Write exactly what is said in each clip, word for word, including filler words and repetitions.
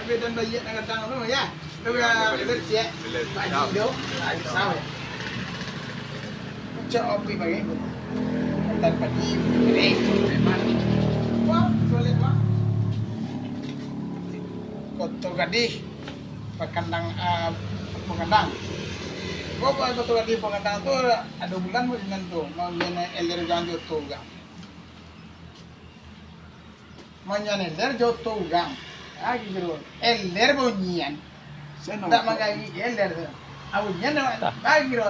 Medan Baiak nan gadang tu, ya. Tu, ya, tu siap. Pagi tu, ah, bisa, ya. Cak opi pagi. Ketan padi, kering, memang. Wah, solid, wah. Koto Gadih, Pakandang, ah, Pakandang. Kok Koto Gadih, Pakandang tu, ado bulan bulan tu, mau nyenek elir ganjo tu, kan. Manyaneler jo oto urang. Ah, gitu. Eler bunyian. Ndak manggarik eler tu. Ah, bunyian dah bagi tu.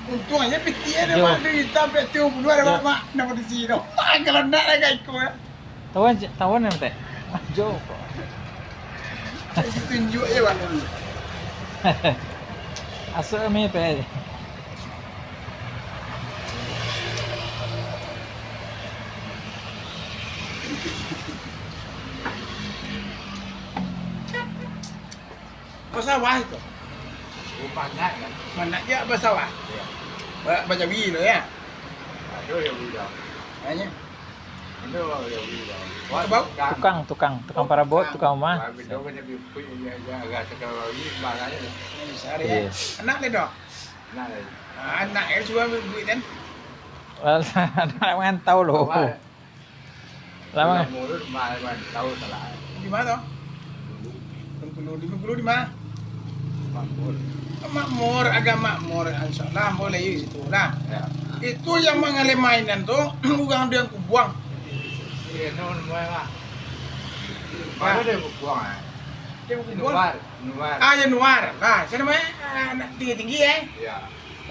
Untung aja piti ada, Mak, duit sampai tiga puluh ada, Mak, Mak. Nama di sini. Ah, kalau ndak dah gak ikut. Tawan, tawan yang tek. Jo. Tunjuk je, Mak. Asal mi pe. Basawah itu. Oh, panak, kan? Panak je basawah. Iya. Ba-, bajawi tu, ya? Aduh, ya, udah. Hanya? Aduh, ya, udah. Tukang, tukang, tukang parabot, tukang rumah. Wah, betul kan, dia pun, ya, ya, agak sekali lagi, barang aja. Ini sehari, ya? Iya. Anak dia, dok? Anak dia. Ah, anak dia suka buat, kan? Anak mangantau lo. Lama. Bangkulu, rumah, rumah, tahu salah. Di mana? Bangkulu. Di Bangkulu di mana? Makmur. Makmur, agak makmur, insya Allah, ambo lahia situ lah. Ya. Itu yang mangalih mainan tu, urang Diang Kubuang. Iya, no, no, no, no. Mana dia Kubuang, eh? Dia Kubuang. Nuar, Nuar. Ah, ya, Nuar. Nah, siapa namanya? Ah, anak tinggi-tinggi, eh? Iya.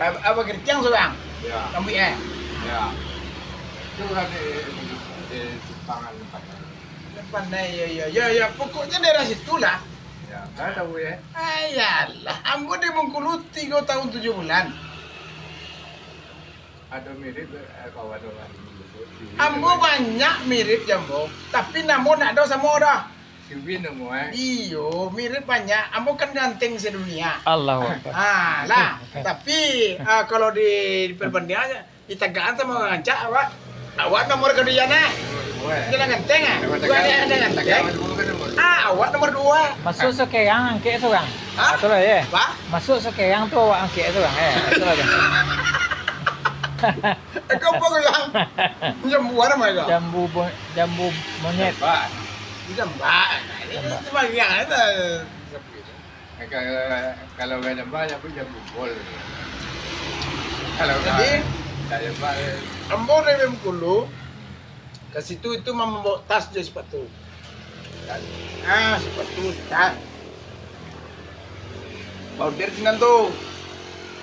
Ab-, Abah Gertiang surang? Ya. Rambuik, eh? Ya. Itu kan di, di, di Simpangan pandai. Pandai, ya, ya, ya, ya. Pokoknya daerah situ lah. Ya, nggak tahu, ya. Ayalah, ambo di Bengkulu tiga tahun tujuh bulan. Ada mirip, eh, kawan orang. Ambo banyak mirip jo ambo, tapi namo ndak ado samo doh. Siwin namo, eh? Iyo, mirip banyak. Ambo kan ganteng sedunia. Allahu Akbar. Ah, lah. Tapi, ah, kalau di, diperbandingan, ditagakan samo urang rancak, awak. Awak nomor kaduo, nah. Weh. Dia lah ganteng, ah. Bukan dia lah ganteng. Ah, awak nomor duo. Masuk sakarang, angkek surang. Hah? Betul lah, ya? Apa? Masuk sakarang tu awak angkek surang, eh. Betul lah, ya? Eh, kau apa kau yang? Jambu apa nama kau? Jambu bo-, jambu monyet. Jambat. Jambat. Ini jambat. Sembahyang aja. Eh, kalau, kalau orang jambat, jambu, jambu bol. Kalau jadi, tak jambat, eh. Ambo dari Bengkulu, ke situ itu mambawa tas jo sepatu. Ah, sepatu, tas. Bawa dari sinan tu.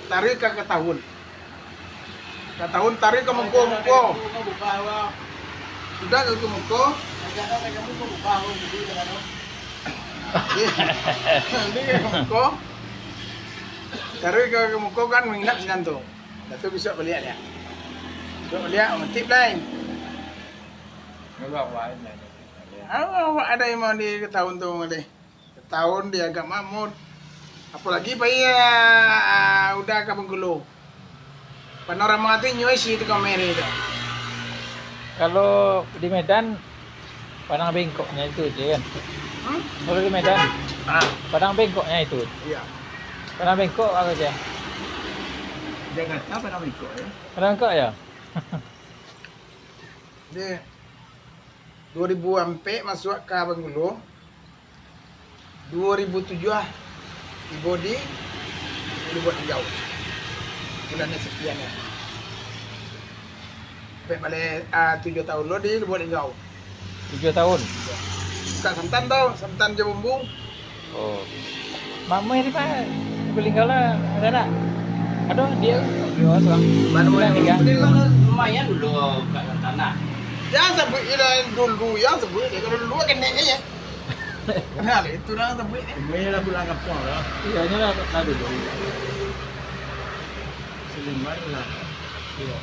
Tarik ka, ka tahun. Ka tahun tarik ka muko-muko. Sudah ka muko. Jadi ka muko. Tarik ka muko kan manginap sinan tu. Dah tu bisuak baliak liak. Bisuak baliak, mantip lai. Awak ada yang mau di tahun tu, Maleh. Tahun dia agak makmur. Apolagi pai, ah, udah ka Bengkulu. Panorama tu inyo isi tu kamera tu. Kalau di Medan, Padang Bengkoknya itu je kan? Hmm? Kalau di Medan, ah, Padang Bengkoknya itu. Iya. Padang Bengkok apa je? Jakarta Padang Bengkok, ya. Padang Bengkok, ya? Di dua ribu ampek masuak ka Bengkulu. Dua ribu tujuah tibo di Lubuak Linggau. Bulan nan sakian ya. Ampek baleh, ah, tujuah tahun lo di Lubuak Linggau. Tujuah tahun? Buka santan tau, santan jo bumbu. Oh. Mak Mui di ma? Lubuak Linggau lah, ado ndak? Ado, dia. Yo, surang. Baru bulan tiga. Lumayan dulu buka santan lah. Jan sabuik lah dulu, jan sabuik deh. Kalau dulu kan naik aja. Kenal itu dah sabuik ni. Mui lah pulang kampung lah. Iya, ini lah, lah dulu. Seliman lah. Iya.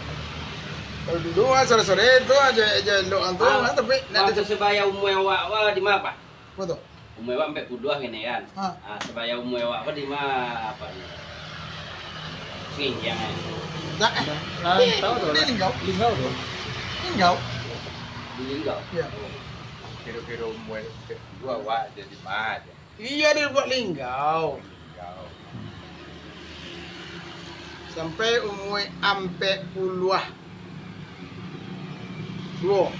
Kalau dulu, ah, sore-sore tu aja, aja elok tu, ah, tapi nak waktu di sebaya umur awak, awak di mana, Pak? Apa tu? Umur awak ampek puluah kini kan? Ha. Ah, sebaya umur awak, apa di mana, apa ni? Sungai Injang, eh. Dah, eh. Nah, di, tahu tu, di Linggau. Linggau tu. Linggau? Di Linggau? Iya. Oh. Kiro-kiro umua dua awak jadi ma aja. Iyo, di Lubuk Linggau. Linggau. Sampai umua ampek puluah duo.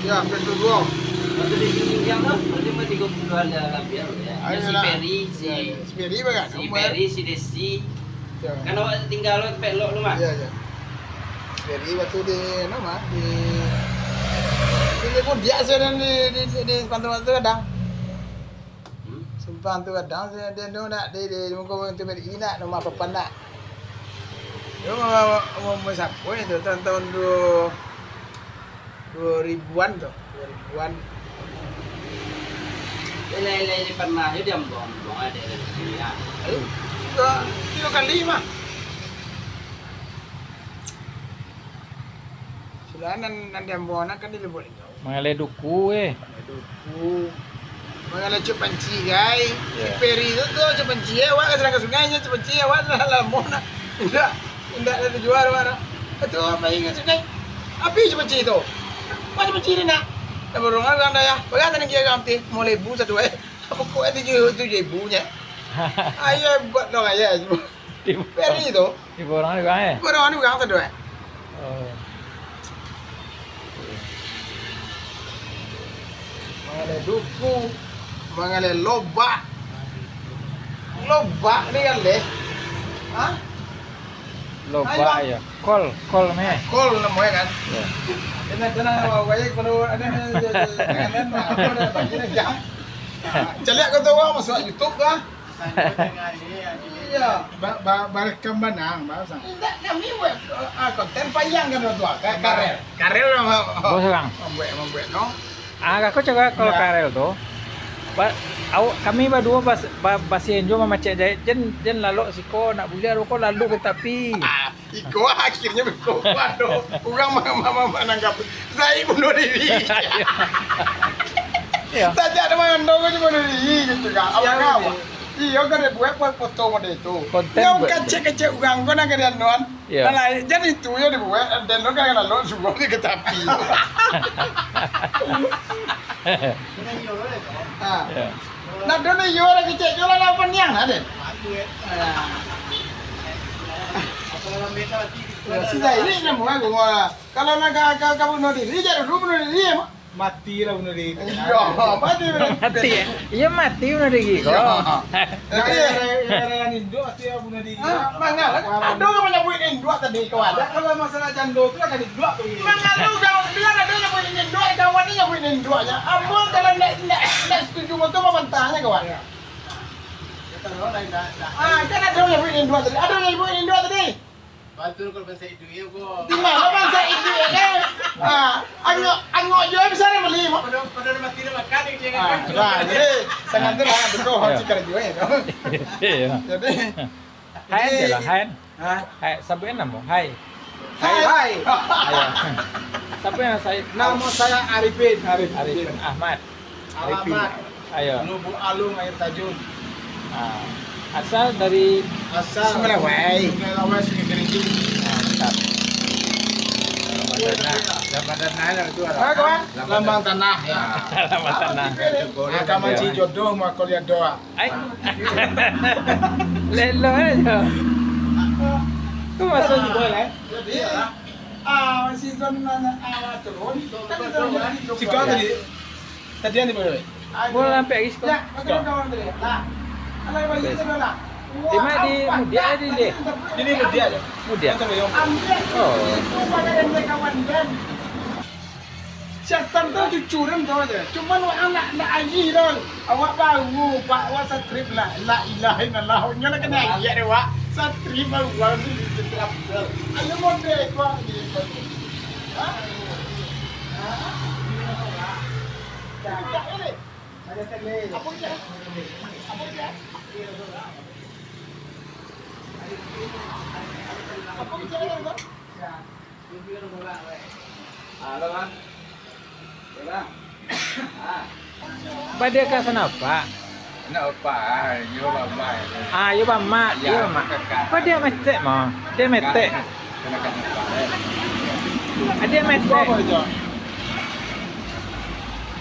Ya, ampek puluah duo. Waktu di Gunung Rinjang tu, berarti umur tiga puluh ada lebih ya. Ayo si lah. Peri, si, ya, ya. Si Peri bagai si umur. Peri, si Desi. Ya. Kan awak tinggal lo, pek lok lo, mah. Ya, ya. Jadi, waktu di, anu, mah, di, di, di Mudiak sajo di, di, di, di Simpang Tuak tu kadang. Hmm? Simpang tu kadang sajo di, anu, nak, di, di, di muko pintu B R I nak, rumah papan nak. Yo, mau, mau, mau siapa itu, tahun, tahun duo, duo ribuan tu, duo ribuan. Elai-elai ni pernah yo diambuang-ambuang ado dari sini, ah. Ayo, tiga, tiga kali mah. Sudah nan, nan diambuang nak kan di Lubuk Linggau. Mangaleh duku, eh. Mangaleh duku. Mangaleh cuk panci, gai. Yo. Di Peri tu, tu cuk panci, eh. Awak ka sadang ka sungai, nyo cuk panci, awak lah lamo nak. Indak, indak ado jual awak nak. Itu pai ka sungai. Abih cuk panci tu. Pai cuk panci ni nak. Dah borong urang dayah. Bagak tadi kira urang ti, limo ribu satu, eh. Pokok e tujuah, tujuah ribu nyo. Ayo buat dong, ayo. Di Peri tu. Di borong urang, eh? Borong urang tu, eh. Oh. Mangaleh duku, mangaleh lobak. Lobak ni kan, leh? Hah? Lobak, ayo, Bang. Kol, kol meh. Kol namo e kan? Yo. Tenang, tenang, awak, awak, kalau ado ni, jangan, jangan, jangan, jangan. Caliak kau tu, Bang, masuk YouTube kah? Iyo. Ba-, ba-, barekam banang, Bang, sang. Indak, kami buat, ah, konten payang kan tu, ah, ka-, karel. Karel lah, Bang. Bos urang. Mambuek, mambuek, no. Ah, aku cakap kalau karel tu, ba-, awak, kami baduo bas-, ba-, basian jo mamacik jahit, jan, jan lalok siko, nak buliah ruko lalu ka tapi. Ah, iko akhirnyo beko ado urang ma-, ma-, ma-, mananggapi, Zaid bunuh diri. Iyo. Sajak tu mangando ko bunuh diri gitu kan. Apa kau? Iyo, kan dibuek buat foto model itu. Konten. Yang buat kecek-kecek urang ko nan ka dianuan. Iyo. Nah, lah, jadi itu yo dibuek, dan lo kan lalu suruah di ke tapi. Ah. Iyo. Nah, dulu iyo lah kecek jualan apa niang lah, Den? Ah. Ya, sudah ini nemu aku, wah. Kalau nak ka-, ka-, ka bunuh diri, jadi dulu bunuh diri, ya, Mak? Mati lah bunuh diri. Iyo, mati bunuh diri. Mati. Iyo, mati bunuh diri ko. Iyo. Jadi, gara-gara, gara-gara ninduak, pasti lah bunuh diri. Ah, mangga lah. Ado urang manyabuik ninduak tadi, kawan. Kalau masalah jando tu lah kan ninduak tu. Mangga tu, kawan, bilang ado nyabuik ninduak, kawan ni nyabuik ninduaknyo. Ambo kalau ndak, ndak, ndak setuju mo tu, mamantahnya, kawan. Iyo. Ah, kan ado nyabuik ninduak tadi. Ado nyabuik ninduak tadi. Batul kalau bansa iduik ko. Di ma bansa iduik ko? Ah, angok, angok juo bisa dibeli, Mak. Pado, pado mati dah makan, dia. Ah, nah, jadi, sangat tu lah, betul, hati kerja, ya. Iyo. Jadi, Hai, jadi, je lah, Hai. Hah? Hai, sabuik namo, Hai. Hai. Hai. Ayo. Siapa yang saya? Nama saya Arifin. Arifin. Arifin Ahmad. Arifin. Alamat. Ayo. Lubuk Alung, Air Tajun. Ah. Asal dari Asal Sungai Lawai. Sungai Lawai, Sungai Gerindu. Ah, mantap. Lambang tanah. Lambang tanah. Ah, kawan? Lambang tanah. Ah, lambang tanah. Ah, kawan, si jodoh, mau kuliah doa. Ai. Lelo aja. Tu masuk. Jadi, ah, season mana, ah, turun. Tiga tadi. Tadi yang di mana? Bola sampai lagi sekolah. Ya, betul, kawan tadi. Nah, kalau bagi itu dah. Di mana, di Mudiak tadi, di? Di Mudiak. Mudiak. Oh. Siasatan tu cucu den tu aja. Cuman wak anak ndak aji tu. Awak baru, Pak, wak satrip lah. La ilaha illallah. Nyo lah kena ayat deh, wak. Satrip baru, wak, satrip. Ayo, mode, wak. Ha? Ha? Cakap ni. Apa dia? Apa dia? Apa dia? Badia ka sana, Pak? Nak apa? Ah, yo, Bang Mak. Yo, Bang Mak. Yo, Bang Mak. Kakak. Badia metek, mah? Dia metek. Kakak. Kena, kena, Pak, eh. Dia metek. Apa itu?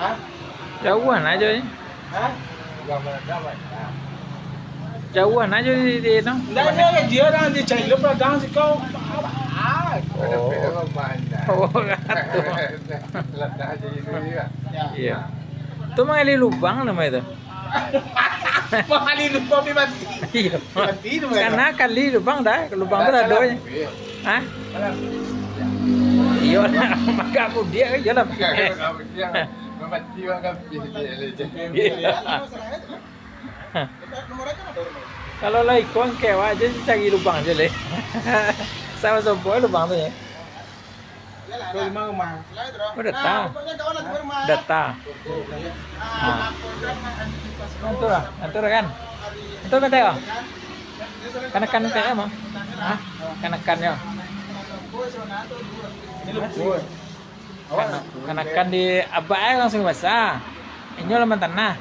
Hah? Jauhan ajo ni. Hah? Jauhan ajo di, di no. Ndak ado lagi, dio urang di China, padang sikau. Ah. Oh. Oh, gitu. Iyo. Tu mangali lubang namo itu. Mangali lubang di mati. Iyo. Mati tu. Karano kali lubang dah, lubang tu lah ado. Hah? Iyo lah, maka mudiak kan, iyo lah. Mati maka. Iyo. Kalau lah ikon kewak je cari lubang je leh. Samo sopo lubang tu ya. Rumah-rumah. Oh, data. Data. Ah. Nanti lah, nanti lah kan. Nanti nanti ya. Kanakan kayak apa? Hah? Kanakan ya. Kana-, kanakan di abak ai langsung basah. Inyo laman tanah.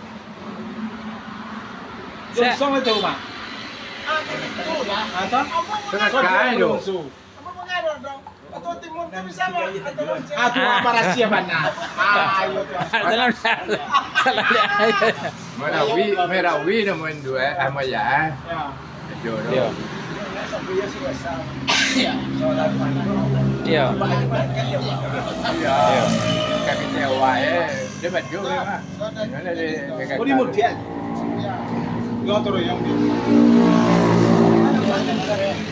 Sa- Langsung itu rumah. Ah, toh? Kanakan tu. Langsung. Ah, tu apa rahasia bana? Ah, iyo tu. Salah, salah. Merawi, merawi namo indu, eh, Ahmad ya. Ya. Betul. Iyo. Iyo. Iyo. Iyo. Kami sewa, eh. Dia baju memang. Mana dia, dia Oh, di kata. Mudian. Gotong royong dia.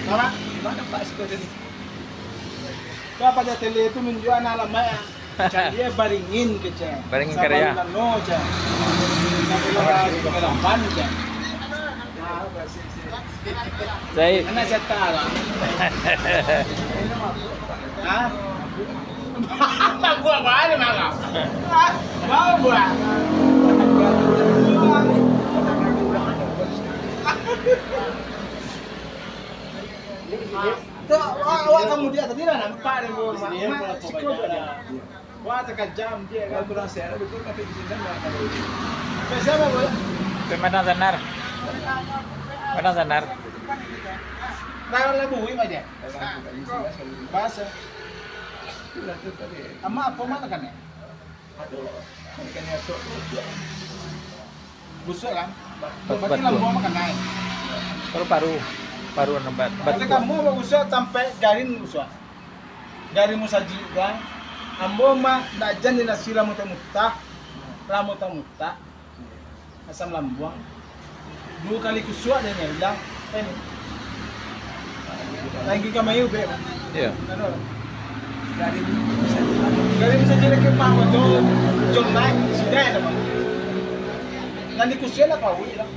Apa? Mana Pak Siko tadi? Kau pada tele tu nunjuak anak alamat. Cak dia Baringin ke, cak. Baringin Karya. Sabalun Lano, cak. Sabalun Lano, cak. Zaid. Anak cata lah. Hah? Buat apa ni, Bang? Hah? Mau buat? Tu, awak, awak kamu dia tadi lah nampak dia bawa mak, mak, siko tu dia. Wah, takajam dia kan. Kalau kurang sehat, betul, tapi di sini kan kurang sehat. Sampai siapa, Boy? Pemanang Zanar. Pemanang Zanar. Nah, lagu, Boy, aja. Bahasa. Amak apo mak takanak? Gusuak kan? Bat-, berarti bat-, lambuang mak kanai. Paru-paru. Paru nan bat-, bat-, kamu bagusuak sampai garin gusuak. Garin musajik kan? Ambo mak ndak jan di nasi lah mutah-mutah. Lah mutah-mutah. Asam lambuang. Duo kali kusuak dek nyo ilang. Kan? Lagi ka mayu bek. Iyo. Anu. Dari bisa jadi kemah tu, John Knight, sidai nama. Nan di kusuak lah kau ilang.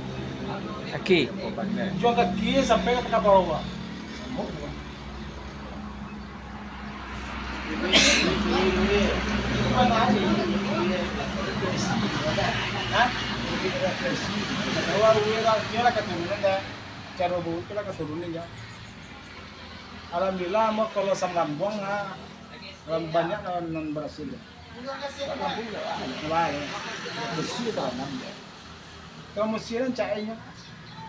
Kaki. Juang kaki sampai ka kapal bawah. Alhamdulillah, mau kalau asam lambuang, ha, banyak nan, nan berhasil. Baik. Besi itu lah, enam dia. Kalau musim kan cak inyo.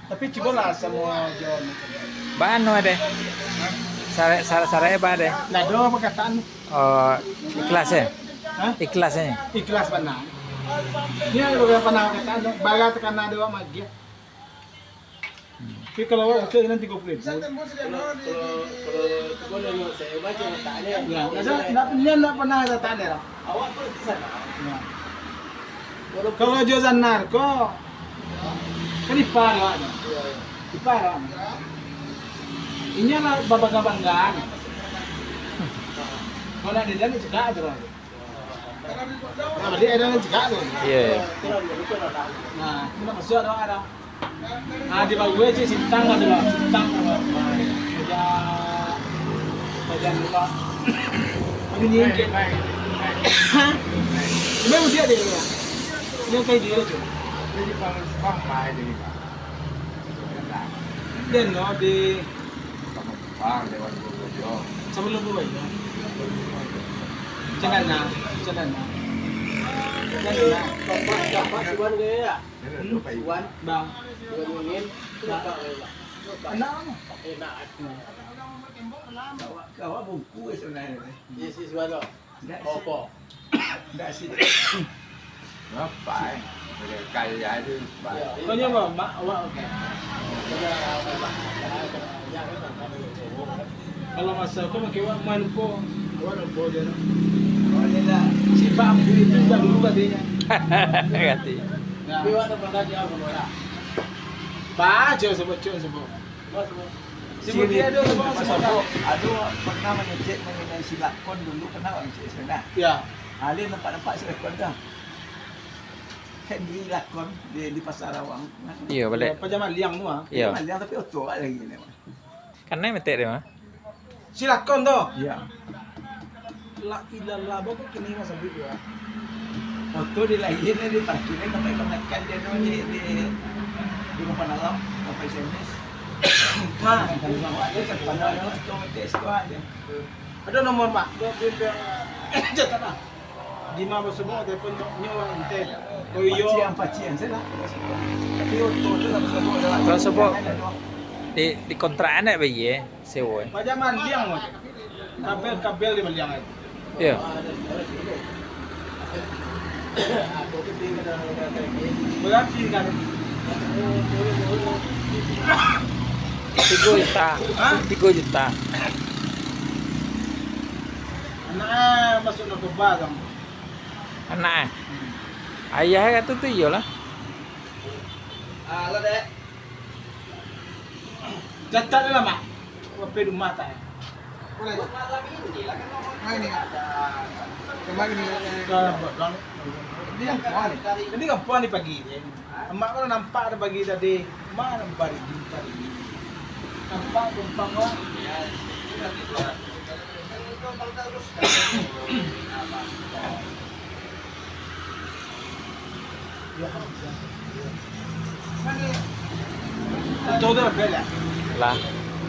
Tapi cubolah samo jo. Bano ade. Syarat, syarat, syarat ba ade. Ndak ado perkataan. Oh, ikhlas ya? Hah? Ikhlas ya? Ikhlas bana. Dia udah pernah perkataan, bara takana ado magiah. Tapi kalau awak kecil kan tiga puluh ribu. Kalau, kalau, kalau tu pun saya baca letaknya. Ya, ndak, ndak, dia ndak pernah letak dia. Awak pun di sana. Ya. Kalau jo Zanar ko, kan ipar awak tu. Iya, iya. Ipar awak. Inyo lah babangga-banggaan. Kalau nak dilihat, cegak tu lah. Nah, berarti ada nan cegak tu. Iya, iya. Nah, itu nak masuk ada, ada. Ah, di bawah cik sintang ada lah, sintang ada. Baja, baja lupa. Ini ni. Hah? Ini dia dia. Ini kayak dia tu. Jadi bang, bang, bang, jadi bang. Dan no di Bang, lewat dulu, yo. Sebelum dulu, yo. Cendana, cendana. Cendana. Bapak, bapak, Suwan ke ya? Suwan. Bang. Suwan Munin. Bapak, bapak. Anak apa? Enak. Awak, awak bungkus sebenarnya. Iya, si Suwan tu. Ndak sih. Opo? Ndak sih. Apa, eh? Kaya aja, Pak. Kau nyawa, Mak, awak, oke. Kalau masa aku pakai wak man po, awak nak po dia. Oh, dia dah. Si Pak Ambu itu dah dulu katanya. Ganti. Nah. Tapi awak nak pernah dia apa, Mak? Baca sebut, cuk, sebut. Sebut dia ada, sebut, sebut. Ado pernah mangecek mengenai si Lakon dulu, pernah mangecek sebenarnya. Ya. Alih nampak-nampak si Lakon tu. Kan di Lakon, di, di Pasar Awang. Iya, balik. Paja Maliang tu, ah. Iya. Maliang tapi oto lagi ni, Mak. Kanai metek dia, Mak. Si Lakon tu. Iya. La ilaha illallah, kok kini mah sampai dua. Oto di lain ni, di parkir ni, sampai ke makan dia tu, di, di, di Kampung Dalam, sampai S M S. Nah, kan bang, ada kan pandai, ada kan otomatis tu aja. Ada nomor, Mak. Dia, dia, dia. Catat lah. Di mana sebut telepon nyo lah, ente. Kau iyo. Pacian, pacian, saya lah. Tapi oto tu lah, sebut dah. Kalau sebut di, di kontrakan nak bagi, eh. Sewa, eh. Paja Maliang, Mak. Kabel-kabel di Maliang, eh. Iya. Berarti kan? Tiga juta. Hah? Tiga juta. Anak masuk narkoba, kan? Anak, eh? Hmm. Ayah kata tu iyolah. Alah, Dek. Catat lah, Mak. Wape rumah tak? Boleh. Nah, ini. Coba gini. Ini kan puan ni. Ini kan puan ni pagi ni. Emak kau nampak ada pagi tadi. Mak nampak pagi tadi. Nampak tumpang lah. Lah,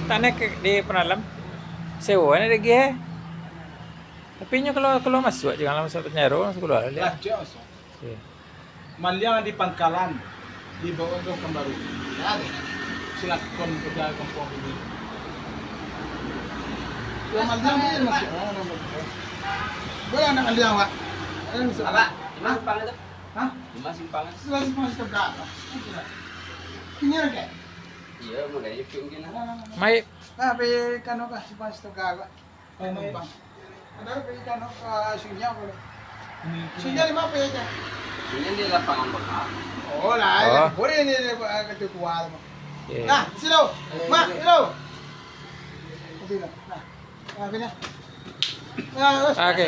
tanya ke di penalam. Sewa ni lagi, eh. Tapi nyo kalau, kalau masuk, jangan masuk penjara, masuk keluar. Lihat. Iya. Maliang di pangkalan, dibawa ke Pekanbaru. Ya, deh. Si Lakon kerja kampung ini. Ya, Maliang tu masuk, ah, orang masuk. Nak kalian, Pak. Kalian bisa. Apa? Di mana simpang itu? Hah? Di mana simpang itu? Sudah simpang sudah berapa? Sudah. Ini ada. Iya, mulai itu mungkin lah. Mai. Nah, pergi kanu kah, simpang Sitoga kah? Kanu, Bang. Ada pergi kanu ka Sunyang boleh. Sunyang di mana pergi aja? Sunyang di lapangan bola. Oh, lah, Oh. Boleh ni, ni, Pak, kata kuat, Bang. Iya. Nah, silo. Mak, silo. Kopi lah. Nah. Nah, kopi lah. Nah, terus. Oke.